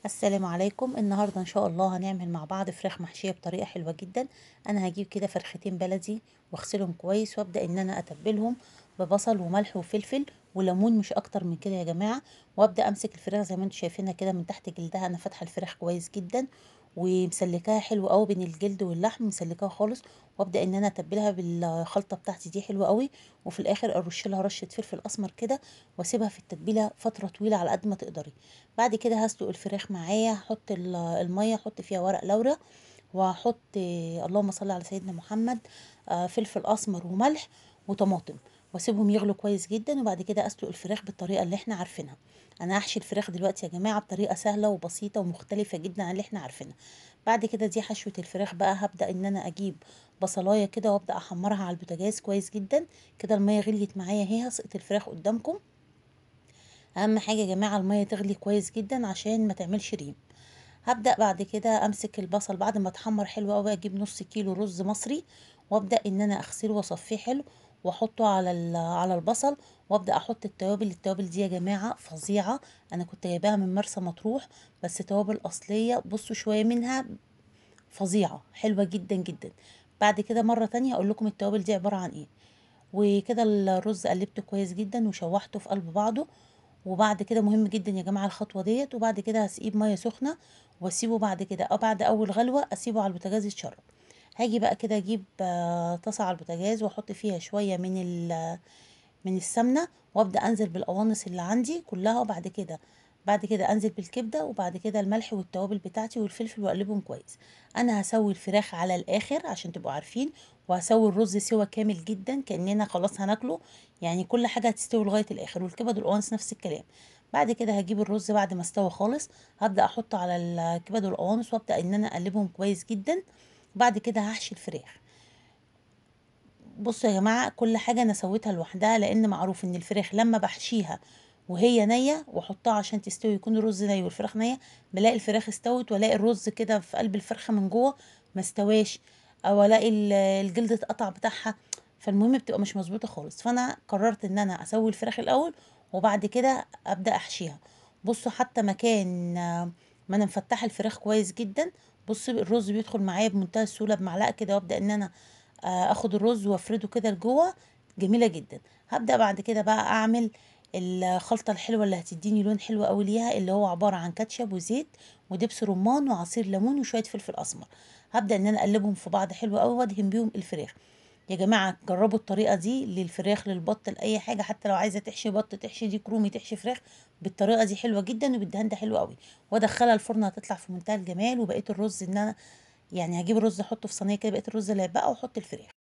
السلام عليكم. النهارده ان شاء الله هنعمل مع بعض فراخ محشيه بطريقة حلوة جدا. انا هجيب كده فرختين بلدي واغسلهم كويس، وابدا ان انا اتبلهم ببصل وملح وفلفل وليمون، مش اكتر من كده يا جماعة. وابدا امسك الفراخ زي ما انتم شايفينها كده من تحت جلدها، انا فاتحة الفراخ كويس جدا ومسلكاها حلو قوي بين الجلد واللحم، مسلكاها خالص. وابدا ان انا اتبلها بالخلطه بتاعتي دي حلوة قوي، وفي الاخر ارش لها رشه فلفل اسمر كده، واسيبها في التتبيله فترة طويلة على قد ما تقدري. بعد كده هسلق الفراخ معايا، هحط المية، احط فيها ورق لورا، وهحط اللهم صل على سيدنا محمد فلفل اسمر وملح وطماطم، واسيبهم يغلوا كويس جدا. وبعد كده اسلق الفراخ بالطريقة اللي احنا عارفينها. انا هحشي الفراخ دلوقتي يا جماعة بطريقة سهلة وبسيطة ومختلفة جدا عن اللي احنا عارفينها. بعد كده دي حشوه الفراخ بقى، هبدا ان انا اجيب بصلايه كده وابدا احمرها على البوتاجاز كويس جدا كده. المية غليت معايا اهي، هسقط الفراخ قدامكم. اهم حاجة يا جماعة المية تغلي كويس جدا عشان ما تعملش ريم. هبدا بعد كده امسك البصل بعد ما اتحمر حلو قوي، اجيب نص كيلو رز مصري وابدا ان انا اغسله واصفيه حلو واحطه على البصل، وابدا احط التوابل. التوابل دي يا جماعة فظيعة، انا كنت جايباها من مرسى مطروح، بس توابل اصلية. بصوا شوية منها فظيعة حلوة جدا جدا. بعد كده مرة تانية اقول لكم التوابل دي عبارة عن ايه. وكده الرز قلبته كويس جدا وشوحته في قلب بعضه. وبعد كده مهم جدا يا جماعة الخطوة ديت. وبعد كده هسقيه بميه سخنة واسيبه بعد كده، او بعد اول غلوه اسيبه على البوتاجاز يتشرب. هاجي بقى كده اجيب طاسه على البوتاجاز واحط فيها شوية من السمنة، وابدا انزل بالقوانص اللي عندي كلها. وبعد كده انزل بالكبده، وبعد كده الملح والتوابل بتاعتي والفلفل، واقلبهم كويس. انا هسوي الفراخ على الاخر عشان تبقوا عارفين، وهسوي الرز سوا كامل جدا كاننا خلاص هناكله، يعني كل حاجة هتستوي لغاية الاخر. والكبد والقوانص نفس الكلام. بعد كده هجيب الرز بعد ما استوى خالص، هبدا احطه على الكبد والقوانص وابدا ان انا اقلبهم كويس جدا. بعد كده هحشي الفراخ. بصوا يا جماعة كل حاجة انا سويتها لوحدها، لان معروف ان الفراخ لما بحشيها وهي نيه واحطها عشان تستوي، يكون الرز ني والفراخ نيه، بلاقي الفراخ استوت والاقي الرز كده في قلب الفرخه من جوه ما استواش، او الاقي الجلد اتقطع بتاعها. فالمهم بتبقى مش مظبوطة خالص. فانا قررت ان انا اسوي الفراخ الاول وبعد كده ابدا احشيها. بصوا حتى مكان ما انا مفتحة الفراخ كويس جدا، بصوا الرز بيدخل معايا بمنتهى السهولة بمعلقه كده، وابدا ان انا اخد الرز وافرده كده لجوه، جميلة جدا. هبدا بعد كده بقى اعمل الخلطة الحلوة اللي هتديني لون حلو قوي ليها، اللي هو عبارة عن كاتشب وزيت ودبس رمان وعصير ليمون وشوية فلفل اسمر. هبدا ان انا اقلبهم في بعض حلو قوي وادهن بيهم الفراخ. يا جماعة جربوا الطريقة دي للفراخ، للبط، لاي حاجة، حتى لو عايزه تحشي بط، تحشي ديك رومي، تحشي فراخ، بالطريقة دي حلوة جدا وبالدهان ده حلو قوي. وادخلها الفرن هتطلع في منتهى الجمال. وبقية الرز ان انا يعني هجيب الرز احطه في صينية كده، بقية الرز اللي هيبقى، واحط الفراخ.